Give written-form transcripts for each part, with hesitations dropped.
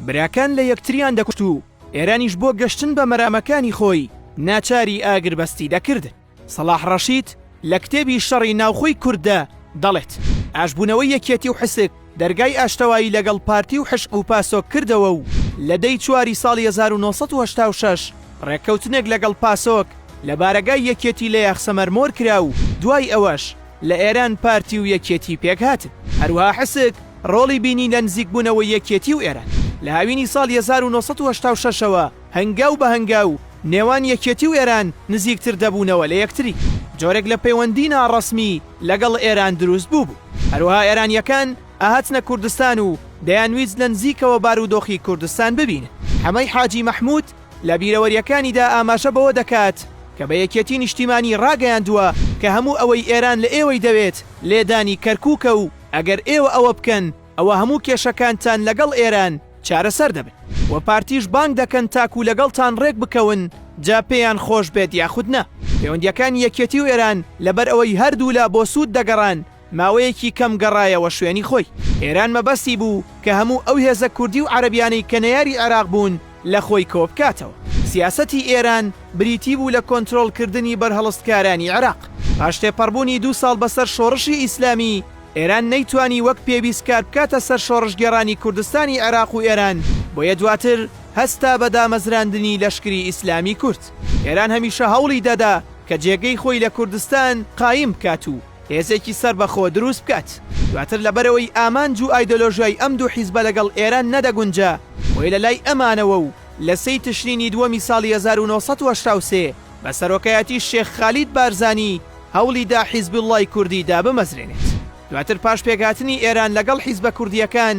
براکان لە یەکتریان دەکوشت و ئێرانیش بۆ گەشتن بە مەرامەکانی خۆی ناچاری ئاگربەستی دەکردن. سەڵاح ڕەشید لە کتێبی شەڕی ناوخۆی کورددا دەڵێت، ئاشبوونەوەی یەکێتی و حسک دەرگای ئاشتەوایی لەگەڵ پارتی و حشک و پاسۆک کردەوە و لە دەی چواری ساڵی 1986 ڕێککەوتنێک لەگەڵ پاسۆک لە بارەگای یەکێتی لە یاخسەمەر مۆر کرا و دوای ئەوەش لە ئێران پارتی و یەکێتی پێکهاتن. هەروەها حسک ڕۆڵی بینی لە نزیکبوونەوەی یەکێتی و ئێران لە هاوینی ساڵی 1986 ەوە هەنگاو بە هەنگاو نێوان یەکێتی و ئێران نزیکتر دەبوونەوە لە یەکتری. جۆرێک لە پەیوەندی ناڕەسمی لەگەڵ ئێران دروست بووبوو. هەروەها ئێرانییەکان ئەهاتنە کوردستان و دەیانویست لە نزیکەوە بارودۆخی کوردستان ببینن. حەمەی حاجی مەحموود لە بیرەوەرییەکانیدا ئاماژە بەوە دەکات کە بە یەکێتی نیشتیمانی ڕاگەیاندووە کە هەموو ئەوەی ئێران لە ئێوەی دەوێت لێدانی کەرکووکە و ئەگەر ئێوە ئەوە بکەن ئەوە هەموو کێشەکانتان لەگەڵ ئێران چارەسەر دەبن و پارتیش بانگ دەکەن تاکو لەگەڵتان ڕێک بکەون جا پێیان خۆش بێت یاخود نا. پەیوەندییەکانی یەکێتی و ئێران لەبەر ئەوەی هەردوولا بۆ سوود دەگەڕان ماوەیەکی کەم گەڕایەوە شوێنی خۆی. ئێران مەبەستی بوو کە هەموو ئەو هێزە کوردی و عەرەبیانەی کە نەیاری عێراق بوون لە خۆی کۆبکاتەوە. سیاسەتی ئێران بریتی بوو لە کۆنترۆڵکردنی بەرهەڵستکارانی عێراق. پاش تێپەڕبوونی دوو ساڵ بەسەر شۆڕشی ئیسلامی، ئێران نەیتوانی وەک پێویست کاربکاتە سەر شۆڕشگێڕانی کوردستانی عێراق و ئێران، بۆیە دواتر هەستا بە دامەزراندنی لەشکری ئیسلامی کورد. ئێران هەمیشە هەوڵی دەدا کە جێگەی خۆی لە کوردستان قایم بکات و هێزێکی سەربەخۆ دروست بکات. دواتر لەبەرئەوەی ئامانج و ئایدۆلۆژیای ئەم دوو حیزبە لەگەڵ ئێران نەدەگونجا، بۆیە لەلای ئەمانەوە و لە سێی تشرینی دووەمی ساڵی 1983 بە سەرۆکایەتی شێخ خالید بارزانی هەوڵی دا حیزبوڵڵای کوردی دابمەزرێنێت. دواتر پاش پێکهاتنی ئێران لەگەڵ حیزبە کوردییەکان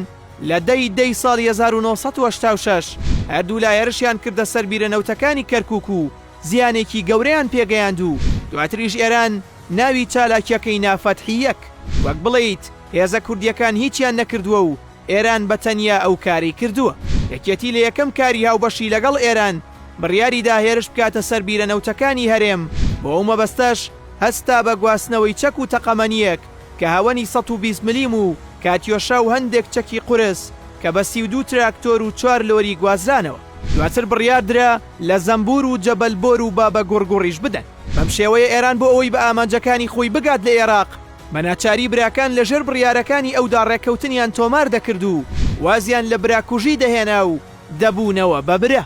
لە دە ی دەی ساڵی 1986 هەردوولا هێرشیان کردە سەر بیرە نەوتەکانی کەرکوک و زیانێکی گەورەیان پێگەیاند و دواتریش ئێران ناوی چالاکیەکەی نا فەتحی یەک. وەک بڵێیت هێزە کوردیەکان هیچیان نەکردووە و ئێران بە تەنیا ئەو کارەی کردووە. یەکێتی لە یەکەم کاری هاوبەشی لەگەڵ ئێران بڕیاری دا هێرش بکاتە سەر بیرە نەوتەکانی هەرێم، بۆ ئەو مەبەستەش هەستا بە گواستنەوەی چەک و تەقەمەنییەک کە هاوەنی 120 ملیم و کاتیۆشا و هەندێک چەکی قورس کە بە 32 تراکتۆر و چوار لۆری گوازرانەوە. دواتر بڕیار درا لە زەمبوور و جەبەل بۆر و بابە گوڕگوڕیش بدەن. بەم شێوەیە ئێران بۆ ئەوەی بە ئامانجەکانی خۆی بگات لە ئێراق، بە ناچاری براکان لە ژێر بڕیارەکانی ئەودا ڕێککەوتنیان تۆمار دەکرد و وازیان لە براکوژی دەهێنا و دەبوونەوە بە برا.